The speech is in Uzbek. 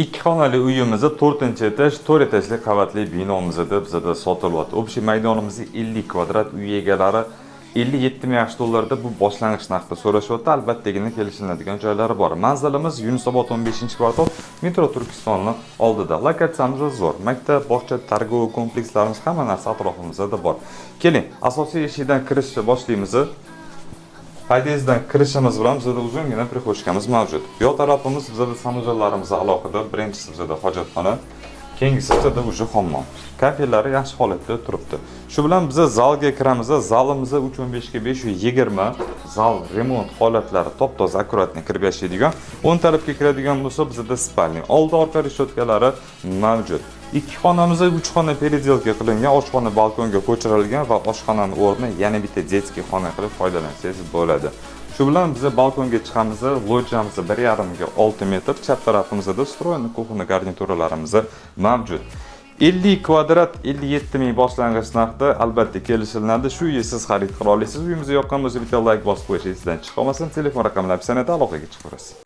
Ikki xonali uyimizni to'rtinchi etaj, to'rt etajli qavatli binomizda bizada sotilyapti. Общий maydonimiz 50 kvadrat. Uy egalari 57 ming AQSh dollarida, bu boshlang'ich narxda so'rashyapti. Albattagina kelishiladigan joylari bor. Manzilimiz Yunusobod 15-kvartal, metro Turkistonni oldida. Lokatsiyamiz zo'r. Maktab, bog'cha, торговый komplekslarimiz, hamma narsa atrofimizda bor. Keling, asosiy eshikdan kirishni boshlaymiz. Podyezddan kirishimiz bilan bizada uzungina прихожка miz mavjud. Bu yoq tarafimiz bizada санузел larimiz alohida. Birinchisi bizada hojatxona, keyingisi bizada уже hammom. Kafellari yaxshi holatda turibdi. Shu bilan biza zalga kiramiz. Zalimiz 3.15 ga 5.20. Zal remont holatlari top-toza, аккуратный, kirib yashaydigan. O'ng tarafga kiradigan bo'lsa, bizada спальня. Oldi orqa reshotkalari mavjud. Ikki xonamizda uch xona переделка qilingan, oshxona balkonga ko'chirilgan va oshxonani o'rnini yana bitta детский xona qilib foydalansangiz bo'ladi. Shu bilan biza balkonga chiqamiz, lojiyamiz 1,5 ga 6 metr, chap tarafimizda встроенный кухонный garnituralarimiz mavjud. 50 kvadrat, 57 ming boshlang'ich narxda, albatta kelishiladi. Shu uyni siz xarid qila olasiz. Uyimizga yoqqan bo'lsa, bitta layk bosib qo'yish esingizdan chiqmasin. Telefon raqamlari описание da, aloqaga chiqaverasiz.